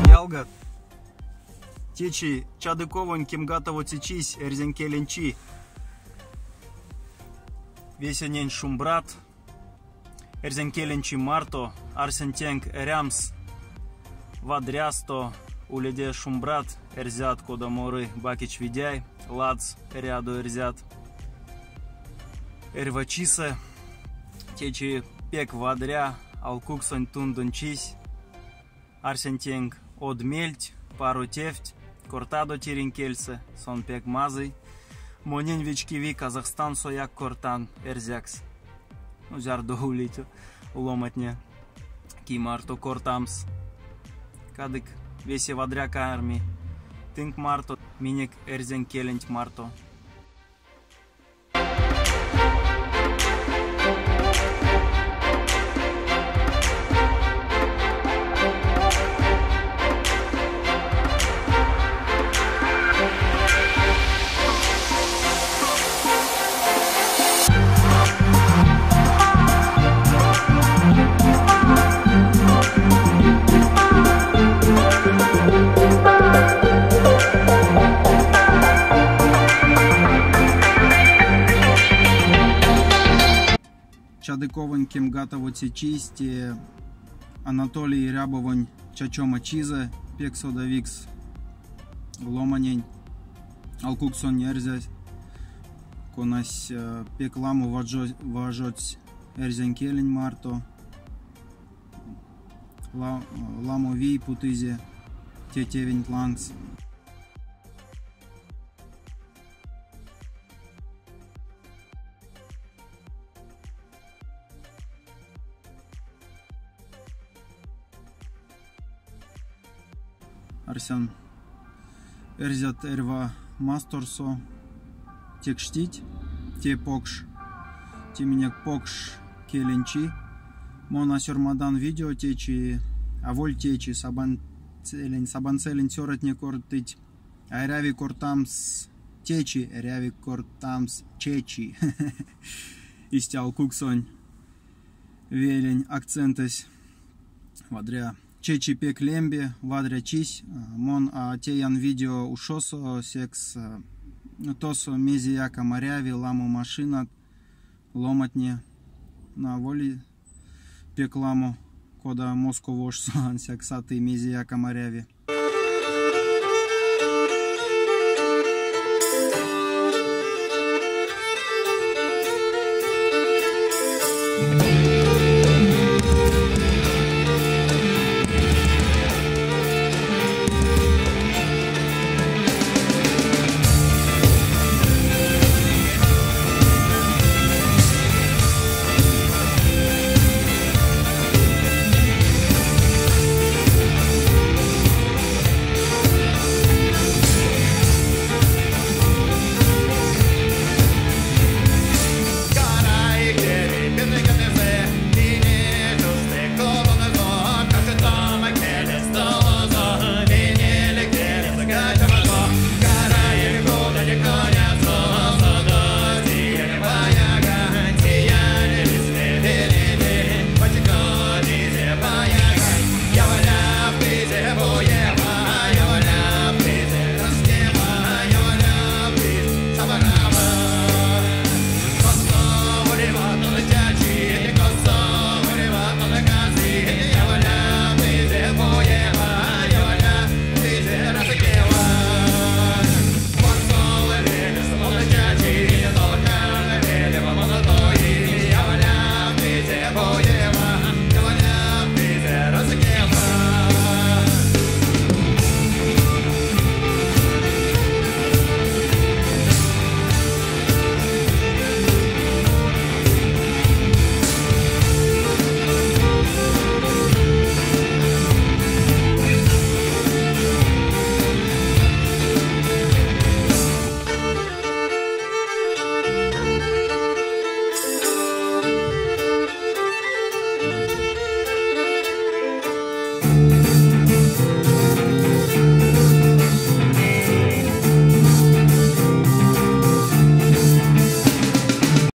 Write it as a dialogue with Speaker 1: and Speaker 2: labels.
Speaker 1: Ялгат, течи чадыковонь кемгавтовоце чись, эрзянь келень чи. Весенень шумбрат. Эрзянь келень чи марто, арсян тенк эрямс вадрясто, уледе шумбрат, эрзят, кода моры Бакич Видяй, ладс, эрядо эрзят. Эрьва чисэ течи пек вадря алкуксонь тундонь чись. Арсян тенк од мельть, паро тевть, кортадо тиринь кельсэ, сон пек мазый. Монень вечкеви Казахстансояк кортан эрзякс. Ну, зярдо улить ломатне, ки марто кортамс. Кадык весе вадря карми тынк марто, минек эрзянь келенть марто. Чадыковонь кемгавтовоце чись те Анатолий Рябовонь чачома чизэ, пек содавикс ломанень, алкуксонь эрзясь, конась пек ламо важодсь эрзянь келень марто, ламо вий путызе те тевенть лангс. Арсян, эрзят эрьва масторсо текштить те покш, те минек покш келень чи. Мон а сёрмадан видео течи, аволь течи, Сабанцелень, Сабанцелень цёратне кортыть, а эряви кортамс течи, эряви кортамс чечи. Истя алкуксонь велень акцентэсь вадря. Чечи пек лембе, вадря чись. Мон а теян видео ушосо, секс тосо мезеяк а маряви, ламо машинат, ломатне на аволь пек ламо, кода Московошсо, ансяк саты мезеяк а маряви.